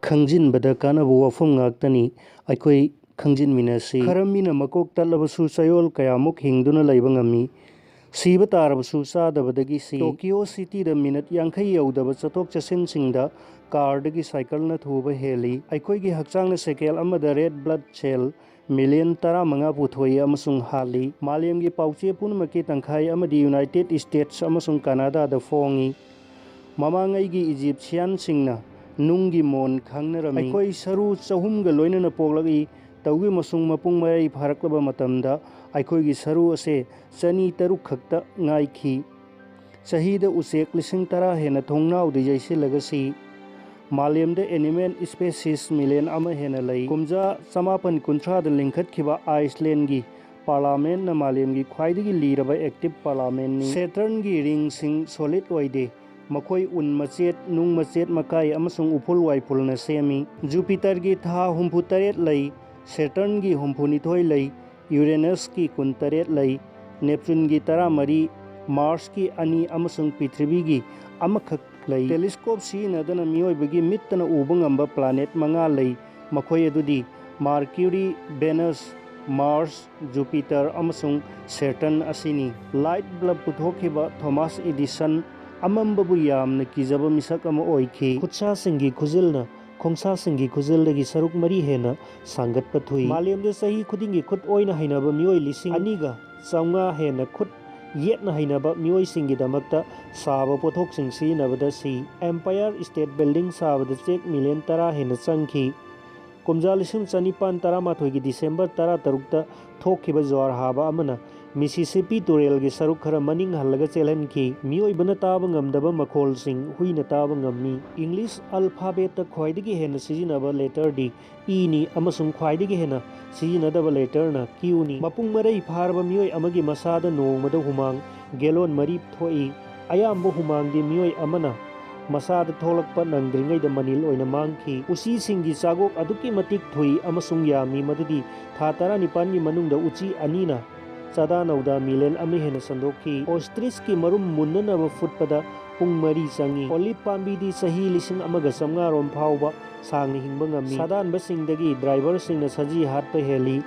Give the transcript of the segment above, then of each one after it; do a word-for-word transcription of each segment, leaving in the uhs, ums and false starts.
ꯈꯪꯖꯤꯟꯕꯗ ꯀꯥꯟꯅꯕ ꯋꯥꯐꯝ ꯉꯥꯛꯇꯅꯤ꯫ ꯑꯩꯈꯣꯏ ꯈꯪꯖꯤꯟꯃꯤꯟꯅꯁꯤ꯫ ꯈꯔ ꯃꯤꯅ ꯃꯀꯣꯛ ꯇꯠꯂꯕꯁꯨ ꯆꯌꯣꯜ ꯀꯌꯥꯃꯨꯛ ꯍꯤꯡꯗꯨꯅ ꯂꯩꯕ ꯉꯝꯃꯤ꯫ ꯁꯤꯕ ꯇꯥꯔꯕꯁꯨ ꯆꯥꯗꯕꯗꯒꯤ ꯁꯤ꯫ ꯇꯣꯀꯤꯌꯣ ꯁꯤꯇꯤꯗ ꯃꯤꯅꯠ ꯌꯥꯡꯈꯩ ꯌꯧꯗꯕ ꯆꯠꯊꯣꯛ ꯆꯠꯁꯤꯟꯁꯤꯡꯗ ꯀꯥꯔꯗꯒꯤ ꯁꯥꯏꯀꯜꯅ ꯊꯨꯕ ꯍꯦꯜꯂꯤ꯫ ꯑꯩꯈꯣꯏꯒꯤ ꯍꯛꯆꯥꯡꯅ ꯁꯦꯀꯦꯜ ꯑꯃꯗ ꯔꯦꯗ ꯕ꯭ꯂꯗ ꯁꯦꯜ ꯃꯤꯂꯤꯌꯟ ꯇꯔꯥꯃꯉꯥ ꯄꯨꯊꯣꯛꯏ ꯑꯃꯁꯨꯡ ꯍꯥꯜꯂꯤ꯫ ꯃꯥꯂꯦꯝꯒꯤ ꯄꯥꯎꯆꯦ ꯄꯨꯝꯅꯃꯛꯀꯤ ꯇꯪꯈꯥꯏ ꯑꯃꯗꯤ ꯌꯨꯅꯥꯏꯇꯦꯗ ꯁ꯭ꯇꯦꯠꯁ ꯑꯃꯁꯨꯡ ꯀꯅꯥꯗꯥꯗ ꯐꯣꯡꯏ꯫ ꯃꯃꯥꯡꯉꯩꯒꯤ ꯏꯖꯤꯞꯁꯤꯌꯥꯟꯁꯤꯡꯅ ꯅꯨꯡꯒꯤ ꯃꯣꯟ ꯈꯪꯅꯔꯝꯃꯤ꯫ ꯑꯩꯈꯣꯏ ꯁꯔꯨ ꯆꯍꯨꯝꯒ ꯂꯣꯏꯅꯅ ꯄꯣꯛꯂꯛꯏ꯫ ꯇꯧꯒꯤ ꯃꯁꯨꯡ ꯃꯄꯨꯡ ꯃꯔꯩ ꯐꯥꯔꯛꯂꯕ ꯃꯇꯝꯗ ꯑꯩꯈꯣꯏꯒꯤ ꯁꯔꯨ ꯑꯁꯦ ꯆꯅꯤ ꯇꯔꯨꯛ ꯈꯛꯇ ꯉꯥꯏꯈꯤ꯫ ꯆꯍꯤꯗ ꯎꯆꯦꯛ ꯂꯤꯁꯤꯡ ꯇꯔꯥ ꯍꯦꯟꯅ ꯊꯣꯡꯅꯥꯎꯗ ꯌꯩꯁꯤꯜꯂꯒ ꯁꯤ꯫ ꯃꯥꯂꯦꯝꯗ ꯑꯦꯅꯤꯃꯦꯜ ꯁ꯭ꯄꯦꯁꯤꯁ ꯃꯤꯂꯤꯌꯟ ꯑꯃ ꯍꯦꯟꯅ ꯂꯩ꯫ ꯀꯨꯝꯖꯥ ꯆꯃꯥꯄꯟ ꯀꯨꯟꯊ꯭ꯔꯥꯗ ꯂꯤꯡꯈꯠꯈꯤꯕ ꯑꯥꯏꯁꯂꯦꯟꯒꯤ ꯄꯥꯔꯂꯥꯃꯦꯟꯠꯅ ꯃꯥꯂꯦꯝꯒꯤ ꯈ꯭ꯋꯥꯏꯗꯒꯤ ꯂꯤꯔꯕ ꯑꯦꯛꯇꯤꯚ ꯄꯥꯔꯂꯥꯃꯦꯟꯠꯅꯤ꯫ ꯁꯦꯇꯔꯟꯒꯤ ꯔꯤꯡꯁꯤꯡ ꯁꯣꯂꯤꯗ ꯑꯣꯏꯗꯦ꯫ ꯃꯈꯣꯏ ꯎꯟ ꯃꯆꯦꯠ, ꯅꯨꯡ ꯃꯆꯦꯠ ꯃꯀꯥꯏ ꯑꯃꯁꯨꯡ ꯎꯐꯨꯜ ꯋꯥꯏꯐꯨꯜꯅ ꯁꯦꯝꯃꯤ꯫ ꯖꯨꯄꯤꯇꯔꯒꯤ ꯊꯥ ꯍꯨꯝꯐꯨ ꯇꯔꯦꯠ ꯂꯩ, ꯁꯦꯇꯔꯟꯒꯤ ꯍꯨꯝꯐꯨ ꯅꯤꯊꯣꯏ ꯂꯩ, ꯌꯨꯔꯦꯅꯁꯀꯤ ꯀꯨꯟ ꯇꯔꯦꯠ ꯂꯩ, ꯅꯦꯞꯆꯨꯟꯒꯤ ꯇꯔꯥ ꯃꯔꯤ, ꯃꯥꯔꯁꯀꯤ ꯑꯅꯤ ꯑꯃꯁꯨꯡ ꯄ꯭ꯔꯤꯊꯤꯕꯤꯒꯤ ꯑꯃꯈꯛ ꯂꯩ꯫ ꯇꯦꯂꯤꯁꯀꯣꯞ ꯁꯤꯖꯤꯟꯅꯗꯅ ꯃꯤꯑꯣꯏꯕꯒꯤ ꯃꯤꯠꯇꯅ ꯎꯕ ꯉꯝꯕ ꯄ꯭ꯂꯥꯅꯦꯠ ꯃꯉꯥ ꯂꯩ꯫ ꯃꯈꯣꯏ ꯑꯗꯨꯗꯤ ꯃꯥꯔꯀ꯭ꯌꯨꯔꯤ, ꯚꯦꯅꯁ, ꯃꯥꯔꯁ, ꯖꯨꯄꯤꯇꯔ ꯑꯃꯁꯨꯡ ꯁꯦꯇꯔꯟ ꯑꯁꯤꯅꯤ꯫ ꯂꯥꯏꯠ ꯕꯜꯕ ꯄꯨꯊꯣꯛꯈꯤꯕ ꯊꯣꯃꯥꯁ ꯏꯗꯤꯁꯟ ꯑꯃꯝꯕꯕꯨ ꯌꯥꯝꯅ ꯀꯤꯖꯕ ꯃꯤꯁꯛ ꯑꯃ ꯑꯣꯏꯈꯤ꯫ ꯈꯨꯠꯁꯥꯁꯤꯡꯒꯤ ꯈꯨꯖꯤꯜꯅ ꯈꯣꯡꯁꯥꯁꯤꯡꯒꯤ ꯈꯨꯖꯤꯜꯗꯒꯤ ꯁꯔꯨꯛ ꯃꯔꯤ ꯍꯦꯟꯅ ꯁꯥꯡꯒꯠꯄ ꯊꯨꯏ꯫ ꯃꯥꯂꯦꯝꯗ ꯆꯍꯤ ꯈꯨꯗꯤꯡꯒꯤ ꯈꯨꯠ ꯑꯣꯏꯅ ꯍꯩꯅꯕ ꯃꯤꯑꯣꯏ ꯂꯤꯁꯤꯡ ꯑꯅꯤꯒ ꯆꯥꯝꯃꯉꯥ ꯍꯦꯟꯅ ꯈꯨꯠ ꯌꯦꯠꯅ ꯍꯩꯅꯕ ꯃꯤꯑꯣꯏꯁꯤꯡꯒꯤꯗꯃꯛꯇ ꯁꯥꯕ ꯄꯣꯠꯊꯣꯛꯁꯤꯡ ꯁꯤꯖꯤꯟꯅꯕꯗ ꯁꯤ꯫ ꯑꯦꯝꯄꯥꯌꯔ ꯁ꯭ꯇꯦꯠ ꯕꯤꯜꯗꯤꯡ ꯁꯥꯕꯗ ꯆꯦꯛ ꯃꯤꯂꯤꯌꯟ ꯇꯔꯥ ꯍꯦꯟꯅ ꯆꯪꯈꯤ꯫ ꯀꯨꯝꯖꯥ ꯂꯤꯁꯤꯡ ꯆꯅꯤꯄꯥꯟ ꯇꯔꯥꯃꯥꯊꯣꯏꯒꯤ ꯗꯤꯁꯦꯝꯕꯔ ꯇꯔꯥꯇꯔꯨꯛꯇ ꯊꯣꯛꯈꯤꯕ ꯖ꯭ꯋꯥꯔ ꯍꯥꯕ ꯑꯃꯅ ꯃꯤꯁꯤꯁꯤꯄꯤ ꯇꯨꯔꯦꯜꯒꯤ ꯁꯔꯨꯛ ꯈꯔ ꯃꯅꯤꯡ ꯍꯜꯂꯒ ꯆꯦꯜꯍꯟꯈꯤ꯫ ꯃꯤꯑꯣꯏꯕꯅ ꯇꯥꯕ ꯉꯝꯗꯕ ꯃꯈꯣꯜꯁꯤꯡ ꯍꯨꯏꯅ ꯇꯥꯕ ꯉꯝꯃꯤ꯫ ꯏꯪꯂꯤꯁ ꯑꯜꯐꯥꯕꯦꯠꯇ ꯈ꯭ꯋꯥꯏꯗꯒꯤ ꯍꯦꯟꯅ ꯁꯤꯖꯤꯟꯅꯕ ꯂꯦꯇꯔꯗꯤ ꯏꯅꯤ ꯑꯃꯁꯨꯡ ꯈ꯭ꯋꯥꯏꯗꯒꯤ ꯍꯦꯟꯅ ꯁꯤꯖꯤꯟꯅꯗꯕ ꯂꯦꯇꯔꯅ ꯀ꯭ꯌꯨꯅꯤ꯫ ꯃꯄꯨꯡ ꯃꯔꯩ ꯐꯥꯔꯕ ꯃꯤꯑꯣꯏ ꯑꯃꯒꯤ ꯃꯁꯥꯗ ꯅꯣꯡꯃꯗ ꯍꯨꯃꯥꯡ ꯒꯦꯂꯣꯟ ꯃꯔꯤ ꯊꯣꯛꯏ꯫ ꯑꯌꯥꯝꯕ ꯍꯨꯃꯥꯡꯗꯤ ꯃꯤꯑꯣꯏ ꯑꯃꯅ ꯃꯁꯥꯗ ꯊꯣꯛꯂꯛꯄ ꯅꯪꯗ꯭ꯔꯤꯉꯩꯗ ꯃꯅꯤꯜ ꯑꯣꯏꯅ ꯃꯥꯡꯈꯤ꯫ ꯎꯆꯤꯁꯤꯡꯒꯤ ꯆꯥꯒꯣꯛ ꯑꯗꯨꯛꯀꯤ ꯃꯇꯤꯛ ꯊꯨꯏ ꯑꯃꯁꯨꯡ ꯌꯥꯝꯃꯤ, ꯃꯗꯨꯗꯤ ꯊꯥ ꯇꯔꯥꯅꯤꯄꯥꯟꯒꯤ ꯃꯅꯨꯡꯗ ꯎꯆꯤ ꯑꯅꯤꯅ ꯆꯥꯗꯥ ꯅꯧꯗꯥ ꯃꯤꯂꯤꯌꯟ ꯑꯃ ꯍꯦꯟꯅ ꯁꯟꯗꯣꯛꯈꯤ꯫ ꯑꯣꯁꯇ꯭ꯔꯤꯆꯀꯤ ꯃꯔꯨꯝ ꯃꯨꯟꯅꯅꯕ ꯐꯨꯠꯄꯗ ꯄꯨꯡ ꯃꯔꯤ ꯆꯪꯏ꯫ ꯑꯣꯂꯤꯚ ꯄꯥꯝꯕꯤꯗꯤ ꯆꯍꯤ ꯂꯤꯁꯤꯡ ꯑꯃꯒ ꯆꯥꯝꯃꯉꯥ ꯔꯣꯝ ꯐꯥꯎꯕ ꯁꯥꯡꯅ ꯍꯤꯡꯕ ꯉꯝꯃꯤ꯫ ꯁꯥꯗꯥꯟꯕꯁꯤꯡꯗꯒꯤ ꯗ꯭ꯔꯥꯏꯚꯔꯁꯤꯡꯅ ꯁꯖꯤ ꯍꯥꯠꯄ ꯍꯦꯜꯂꯤ꯫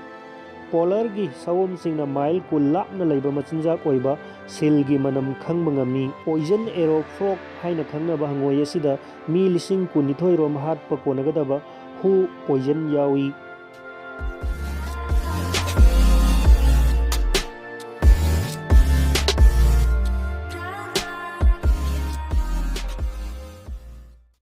ꯄꯣꯂꯔꯒꯤ ꯁꯑꯣꯝꯁꯤꯡꯅ ꯃꯥꯏꯜ ꯀꯨꯟ ꯂꯥꯞꯅ ꯂꯩꯕ ꯃꯆꯤꯟꯖꯥꯛ ꯑꯣꯏꯕ ꯁꯤꯜꯒꯤ ꯃꯅꯝ ꯈꯪꯕ ꯉꯝꯃꯤ꯫ Poison arrow frog ꯍꯥꯏꯅ ꯈꯪꯅꯕ ꯍꯪꯉꯣꯏ ꯑꯁꯤꯗ ꯃꯤ ꯂꯤꯁꯤꯡ ꯀꯨꯟꯅꯤꯊꯣꯏ ꯔꯣꯝ ꯍꯥꯠꯄ ꯀꯣꯟꯅꯒꯗꯕ ꯍꯨ poison ꯌꯥꯎꯏ꯫